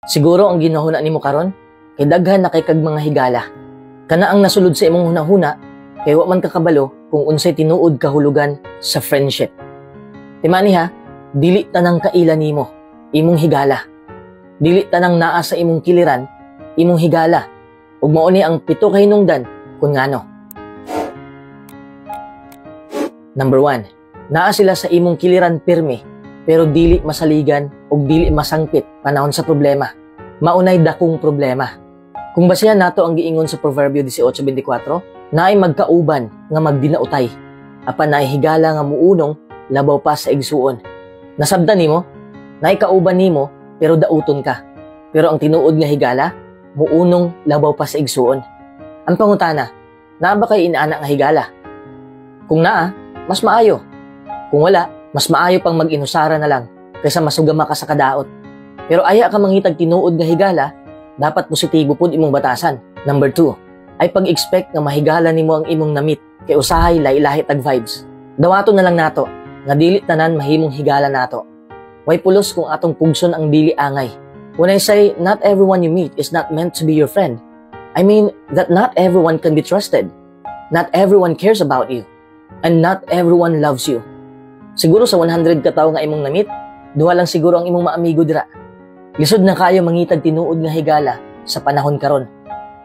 Siguro ang ginahuna nimo karon kay daghan na kay kag mga higala. Kana ang nasulod sa imong hunahuna kay wa man ka kabalo kung unsay tinuod kahulugan sa friendship. Timani ha, dili tanang kaila nimo, imong higala. Dili tanang naa sa imong kiliran, imong higala. Ug mao ni ang pito ka hinungdan kung ngano. Number 1, naa sila sa imong kiliran pirmi pero dili masaligan ug dili masangpit panahon sa problema. Maunay dakong problema. Kung basihan nato ang giingon sa Proverbio 18:24, naay magkauban nga magdinautay, apan naay higala nga muunong labaw pa sa igsuon. Nasabtan nimo, naay kauban nimo pero dauton ka. Pero ang tinuod nga higala, muunong labaw pa sa igsuon. Ang pangutana, naa ba kay inaana nga higala? Kung naa, mas maayo. Kung wala, mas maayo pang mag-inusara na lang kaysa masugama ka sa kadaot. Pero aya ka mangitag tinuod nga higala, dapat positibo pud imong batasan. Number 2, ay pag-expect nga mahigala nimo ang imong na-meet kay usahay lahi-lahi tag vibes. Dawaton na lang nato nga dili tanan mahimong higala nato. Way pulos kung atong pugson ang dili angay. When I say not everyone you meet is not meant to be your friend, I mean that not everyone can be trusted. Not everyone cares about you. And not everyone loves you. Siguro sa 100 ka tawo nga imong na-meet, duha lang siguro ang imong maamigo dira. Lisod na kayo mangitag tinuod nga higala sa panahon karon.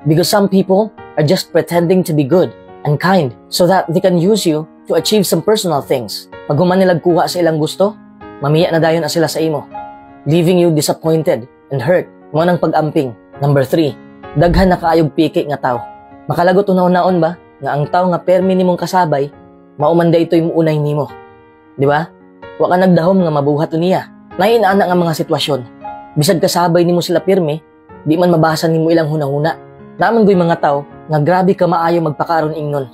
Because some people are just pretending to be good and kind so that they can use you to achieve some personal things. Pag human nilag kuha sa ilang gusto, mamiya na dayon na sila sa imo, leaving you disappointed and hurt. Mao nang pag-amping. Number 3, daghan na kaayog piki nga tao. Makalagot hunahunaon ba nga ang tao nga permi nimong kasabay, mao man ito'y muunay nimo? Di ba? Wa ka nagdahom nga mabuhat to niya. Naay inana nga mga sitwasyon. Bisag kasabay nimo sila pirmi, di man mabasa nimo ilang hunahuna. Naa man goy mga tao nga grabe ka maayo magpakaron ingnon.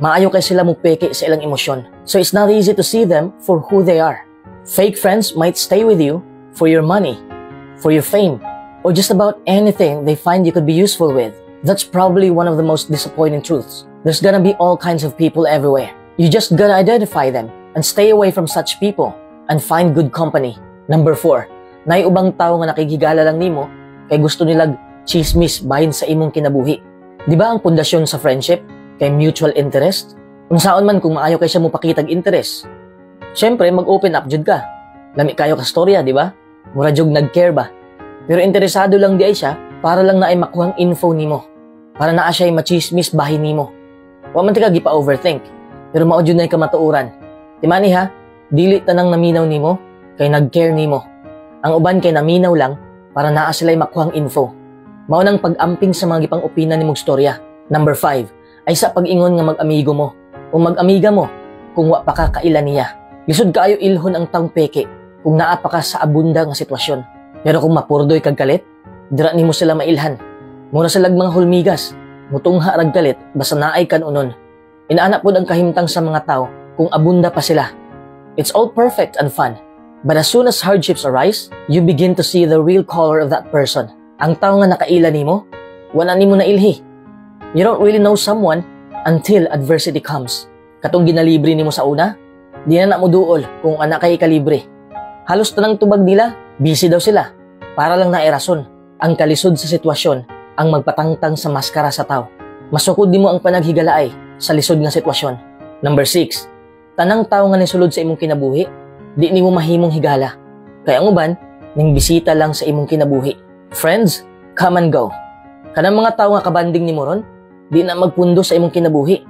Maayo kay sila mo peke sa ilang emosyon. So it's not easy to see them for who they are. Fake friends might stay with you for your money, for your fame, or just about anything they find you could be useful with. That's probably one of the most disappointing truths. There's gonna be all kinds of people everywhere. You just gotta identify them and stay away from such people and find good company. Number 4, naay ubang tao nga nakighigala lang nimo kay gusto nilag chismis bahin sa imong kinabuhi. Di ba ang pundasyon sa friendship kay mutual interest? Unsaon man kung maayo kay siya mo pakitag interest? Siyempre, mag-open up jud ka. Lami kayo ka storya, di ba? Mura jug nag-care ba? Pero interesado lang diay siya para lang naay makuhang info nimo. Para naa siya machismis bahin nimo. Wa man tika gipa-overthink. Pero mao jud nay kamatuoran. Timani ha, dili tanang naminaw nimo kay nag-care nimo. Ang uban kay naminaw lang para naa sila'y makuhang info. Mao nang pag-amping sa mga gipang-opinan nimong storya. Number 5, ay sa pag-ingon nga mag-amigo mo o mag-amiga mo kung wa pa ka kaila niya. Lisod kaayo ilhon ang taong peke kung naa pa ka sa abunda nga sitwasyon. Pero kung mapurdoy kag kalit, dira nimo sila mailhan. Mura silag mga hulmigas, mutungha rag kalit basta naay kanunon. Inaana pod ang kahimtang sa mga tao kung abunda pa sila. It's all perfect and fun. But as soon as hardships arise, you begin to see the real color of that person. Ang tao nga nakaila nimo, wala nimo na ilhi. You don't really know someone until adversity comes. Katong ginalibre nimo sa una, di na na mo duol kung anak kay kalibre. Halos tanang tubag nila, busy daw sila. Para lang nairason, ang kalisod sa sitwasyon ang magpatangtang sa maskara sa tao. Masukod nimo ang panaghigalaay sa lisod nga sitwasyon. Number 6, tanang tao nga nisulod sa imong kinabuhi, di nimo mahimong higala. Kay ang uban, ning bisita lang sa imong kinabuhi. Friends, come and go. Kanang mga tao nga kabanding nimo ron, di na magpundo sa imong kinabuhi.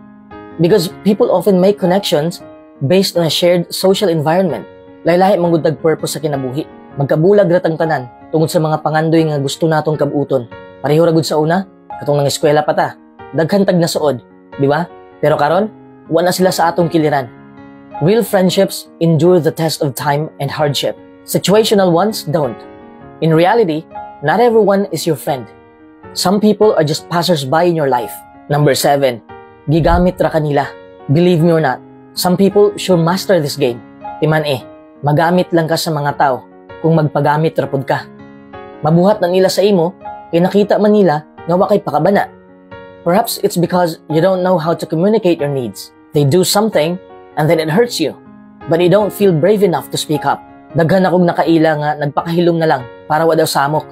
Because people often make connections based on a shared social environment. Lahi-lahi man gud purpose sa kinabuhi. Magkabulag ra tang tanan tungod sa mga pangandoy nga gusto natong kabuton. Pareho ra gud sa una, katong nang eskwela pa ta. Daghan tag nasuod, di ba? Pero karon, wa na sila sa atong kiliran. Real friendships endure the test of time and hardship. Situational ones don't. In reality, not everyone is your friend. Some people are just passers-by in your life. Number 7, gigamit ra kanila. Believe me or not, some people sure master this game. Timan eh, magamit lang ka sa mga tao kung magpagamit ra pud ka. Mabuhat na nila sa imo kay nakita man nila nga wa kay pakabana. Perhaps it's because you don't know how to communicate your needs. They do something and then it hurts you, but you don't feel brave enough to speak up. Daghan akong nakaila nga nagpakahilom na lang para wa daw samok.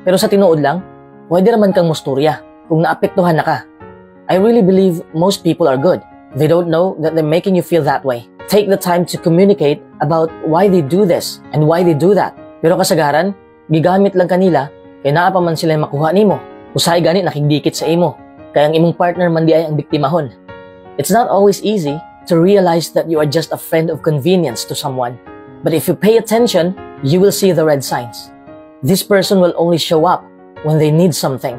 Pero sa tinuod lang, pwede raman kang musturya kung naapektuhan na ka. I really believe most people are good. They don't know that they're making you feel that way. Take the time to communicate about why they do this and why they do that. Pero kasagaran, gigamit lang kanila kay naa pa man sila makuha nimo. Usahay gani nakigdikit sa imo. Kay ang imong partner man diay ang biktimahon. It's not always easy to realize that you are just a friend of convenience to someone. But if you pay attention, you will see the red signs. This person will only show up when they need something.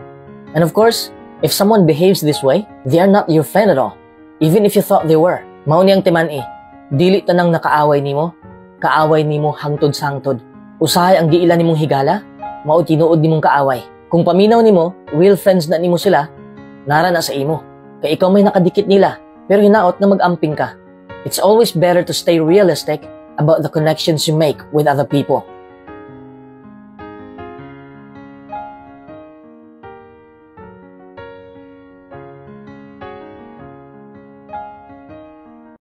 And of course, if someone behaves this way, they are not your friend at all, even if you thought they were. Mao ni ang timan-i. Dili tanang nakaaway nimo, kaaway nimo hangtod sa hangtod. Usahay ang giila nimong higala, mao tinuod nimong kaaway. Kung paminaw nimo, real friends na nimo sila, nara na sa imo. Kay ikaw may nakadikit nila, pero hinaot na mag-amping ka. It's always better to stay realistic about the connections you make with other people.